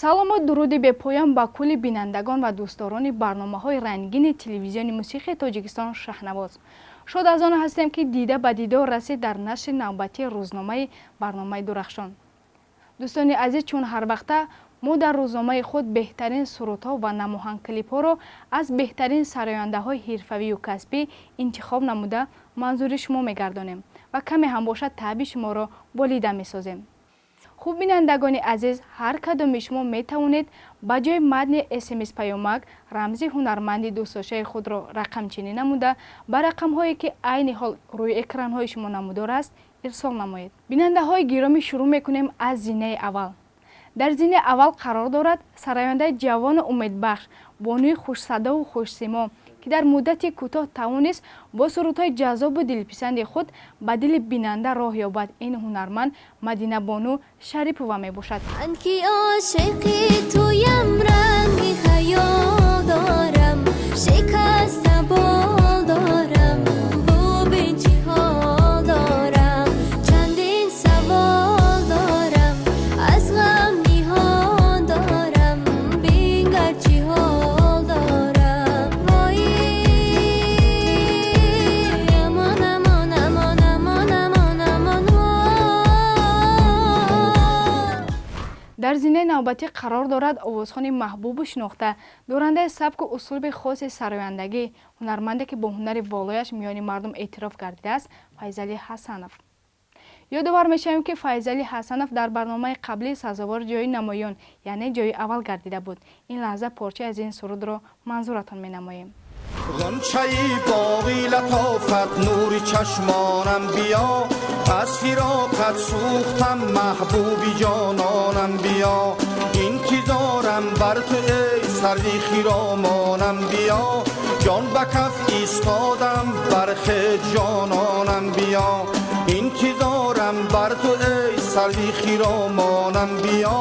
Салому дуруди бепоён ба кулли бинандагон ва дӯстдорони барномаҳои рангини телевизиони мусиқии Тоҷикистон «Шаҳнавоз». Шод аз он ҳастем, ки дида ба дидор расид дар нашри навбатии рӯзномаи барномаи «Дурахшон». Дӯстони азиз, чун ҳарвақта мо дар рӯзномаи худ беҳтарин сурудҳо ва намоҳангклипҳоро аз беҳтарин сарояндаҳои ҳирфавию касбӣ интихоб намуда, манзури шумо мегардонем ва каме ҳам бошад, таъби шуморо болида месозем. Хуб, бинандагони азиз, ҳар кадоми шумо метавонед ба ҷои матни СМС паёмак рамзи ҳунарманди дӯстдоштаи худро рақамчинӣ намуда, ба рақамҳое, ки айни ҳол рӯи экранҳои шумо намудор аст, ирсол намоед. Бинандаҳои гиромӣ, шурӯъ мекунем аз зинаи аввал. Дар зинаи аввал қарор дорад сарояндаи ҷавону умедбахш, бонуи хушсадову хушсимо, ки дар муддати кӯтоҳ тавонист бо сурудҳои ҷаззобу дилписанди худ ба дили бинанда роҳ ёбад. Ин ҳунарманд Мадинабону Шарипова мебошад. Ман ки ошиқи туям, ранги хаёл дорам, шикаста бол дорам, бубин чӣ ҳол дорам, чандин савол дорам, аз ғам ниҳон дорам, бингар чӣ ҳол дорам. Вой, амон, амон, амон, амон, амон, амон, вой. Дар зинаи навбатӣ қарор дорад овозхони маҳбубу шинохта, дорандаи сабку услуби хоси сарояндагӣ, ҳунарманде, ки бо ҳунари волояш миёни мардум эътироф гардидааст, Файзалӣ Ҳасанов. Ёдовар мешавем, ки Файзалӣ Ҳасанов дар барномаи қаблӣ сазовори ҷои намоён, яъне ҷои аввал гардида буд. Ин лаҳза порчае аз ин сурудро манзуратон менамоем. Ғунчаи боғи латофат, нури чашмонам биё, аз фироқат сӯхтам, маҳбуби ҷононам биё, интизорам бар ту, эй сарви хиромонам биё, ҷон ба каф истодам, бархез, ҷононам биё, интизорам бар ту, эй сарви хиромонам биё,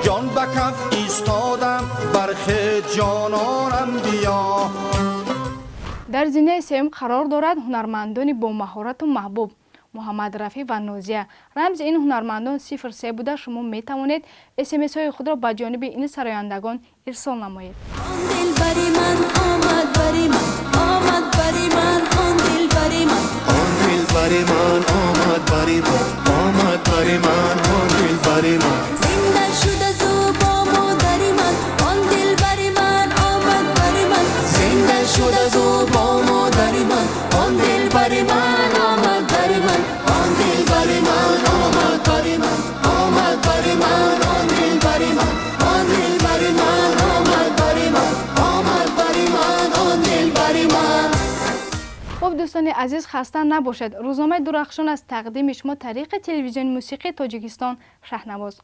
ҷон ба каф истодам, бархез, ҷононам биё. Дар зинаи сеюм қарор дорад ҳунармандони бомаҳорату маҳбуб Муҳаммад Рафӣ ва Нозия. Рамзи ин ҳунармандон 03 буда, шумо метавонед СМСҳои худро ба ҷониби ин сарояндагон ирсол намоед. Он дилбари ман омад бари ман, омад бари ман, он дилбари ман. Он дилбари ман омад бари ман, омад бари ман, он дилбари ман. Зинда шуда зу бо модари ман, он дилбари ман омад бари ман. Зинда шуда зу бо модари ман, он дилбари ман омад бари ман, он дилбари ман омад бари ман, омад бари ман, он дилбари ман, он дилбари ман омад бари ман, омад бари ман, он дилбари ман. Хуб, дӯстони азиз, хаста набошед. Рӯзномаи «Дурахшон» аз тақдими шумо тариқи телевизиони мусиқии Тоҷикистон «Шаҳнавоз».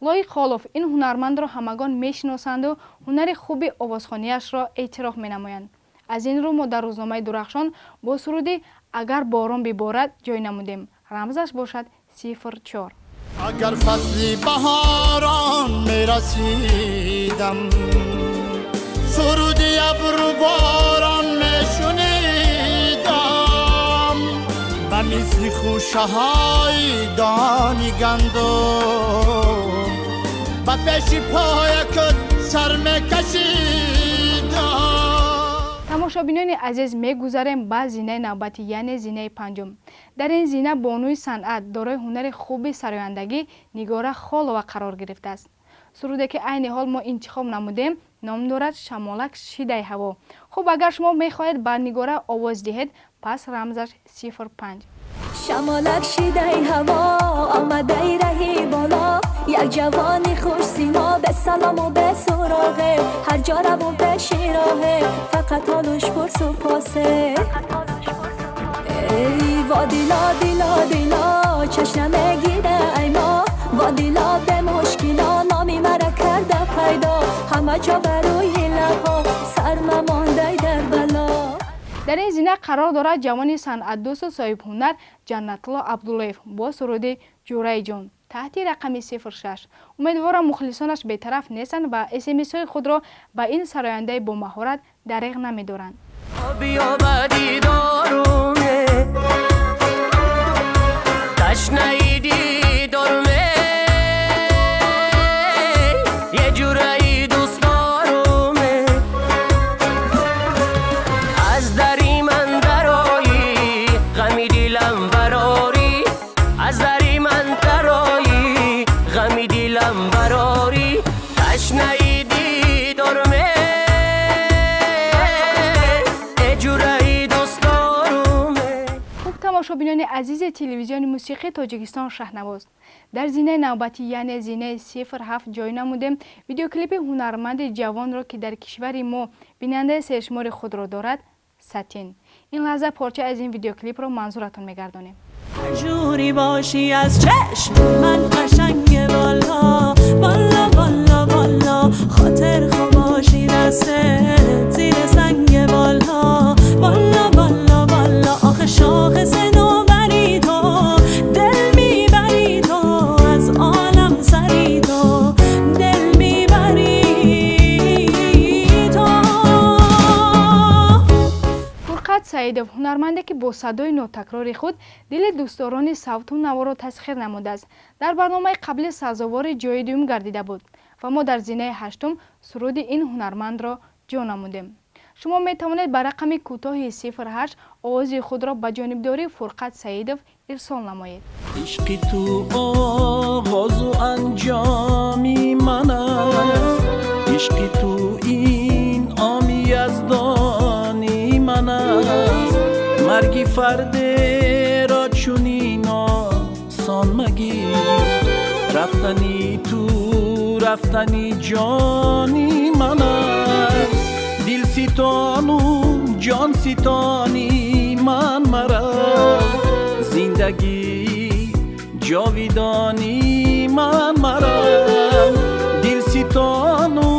Лоиқ Холов. Ин ҳунармандро ҳамагон мешиносанду ҳунари хуби овозхонияшро эътироф менамоянд. Аз ин рӯ мо дар рӯзномаи «Дурахшон» бо суруди «Агар борон биборад» ҷой намудем. Рамзаш бошад 04. Агар фасли баҳорон мерасидам, суруди абру борон мешунидам, ба мисли хӯшаҳои дони гандум ба пеши поякат сар мекашидам. Тамошобинони азиз, мегузарем ба зинаи навбатӣ, яъне зинаи панҷум. Дар ин зина бонуи санъат, дорои ҳунари хуби сарояндагӣ Нигора Холова қарор гирифтааст. Суруде, ки айни ҳол мо интихоб намудем, ном дорад «Шамолак шидаи ҳаво». Хуб, агар шумо мехоҳед ба Нигора овоз диҳед, пас рамзаш 05. Шамолак шидаи ҳаво, омадаи раҳи боло, як ҷавони хушсимо, бе салому бе суроғе, ҳар ҷо раву пеши роҳе, фақат ҳолуш пурсу посе. Эй водило, дило, дило, чашм намегире ай мо, водило, бе мушкило, номи мара карда пайдо, ҳама ҷо барои лабҳо, сармамондай дар бало. Дар ин зина қарор дорад ҷавони санъатдӯсту соҳибҳунар Ҷаннатулло Абдуллоев бо суруди «Ҷӯраи ҷон» таҳти рақами 06. Умедворам, мухлисонаш бетараф нестанд ва СМСҳои худро ба ин сарояндаи бомаҳорат дареғ намедоранд. Биё ба дидоруме, ташнаи дидоруме, е ҷур. Тамошобинони азизи телевизиони мусиқии Тоҷикистон Шаҳнавоз, дар зинаи навбатӣ, яъне зинаи 07 ҷой намудем видеоклипи ҳунарманди ҷавонро, ки дар кишвари мо бинандаи сершумори худро дорад, Сатин. Ин лаҳза порча аз ин видеоклипро манзуратон мегардонем. جوری باشی از چشم من قشنگ بالا بالا بالا بالا خاطر خوباشی دستت زیر سنگ بالا بالا بالا بالا آخه شاخص نوبری تو دل میبری تو از عالم سری تو دل میبری تو. Фурқат Саидов, ҳунарманде, ки бо садои нотакрори худ дили дӯстдорони савту наворо тасхир намудааст, дар барномаи қаблӣ сазовори ҷои дуюм гардида буд ва мо дар зинаи ҳаштум суруди ин ҳунармандро ҷо намудем. Шумо метавонед ба рақами кӯтоҳи 08 овози худро ба ҷонибдории Фурқат Саидов ирсол намоед. Ишқи ту оғозу анҷоми ман аст, ишқи ту инъоми яздони ман аст. Марги фардеро чунин осон магир, рафтани ту рафтани ҷони ман аст. Дилситону ҷонситони ман мара, зиндагӣ ҷовидони ман мара. Дилситону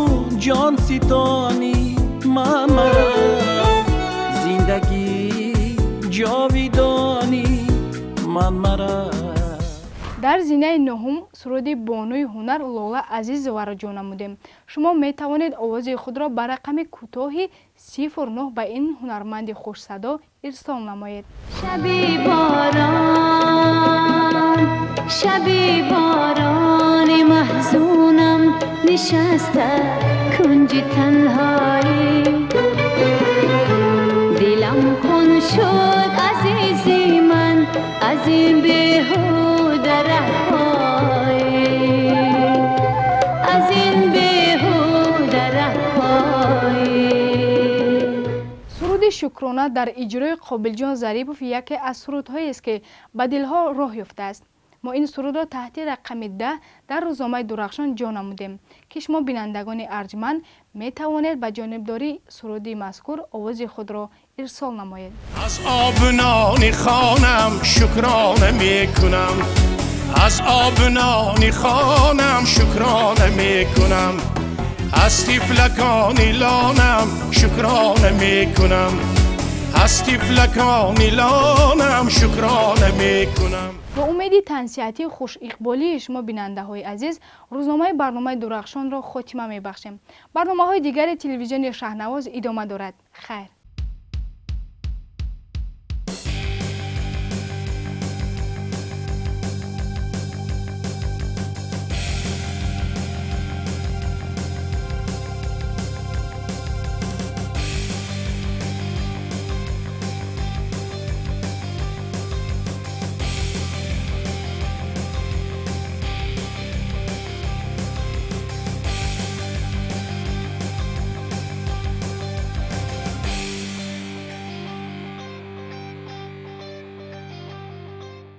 ҷонситони ман мара, зиндагӣ ҷовидони ман мара. Дар зинаи нуҳум суруди бонуи ҳунар Лола Азизоваро ҷо намудем. Шумо метавонед овози худро ба рақами кӯтоҳи 09 ба ин ҳунарманди хушсадо ирсол намоед. Шаби борон, шаби борони маҳзунам, нишаста кунҷи танҳоӣ, дилам хун шуд, азизи ман, аз ин беҳуда раҳҳоӣ, аз ин беҳуда раҳҳоӣ. Суруди Шукрона дар иҷрои Қобилҷон Зарипов яке аз сурудҳоест, ки ба дилҳо роҳ ёфтааст. Мо ин сурудро таҳти рақами 10 дар рӯзномаи Дурахшон ҷо намудем, ки шумо, бинандагони арҷманд, метавонед ба ҷонибдории суруди мазкур овози худро ирсол намоед. Аз обунони хонам шукрона мекунам, аз обунони хонам шукрона мекунам, аз тифлакони лонам шукрона мекунам, аз тифлакони лонам шукрона мекунам. Бо умеди тансиҳатии хушиқболии шумо, бинандаҳои азиз, рӯзномаи барномаи Дурахшонро хотима мебахшем. Барномаҳои дигари телевизиони Шаҳнавоз идома дорад. Хайр.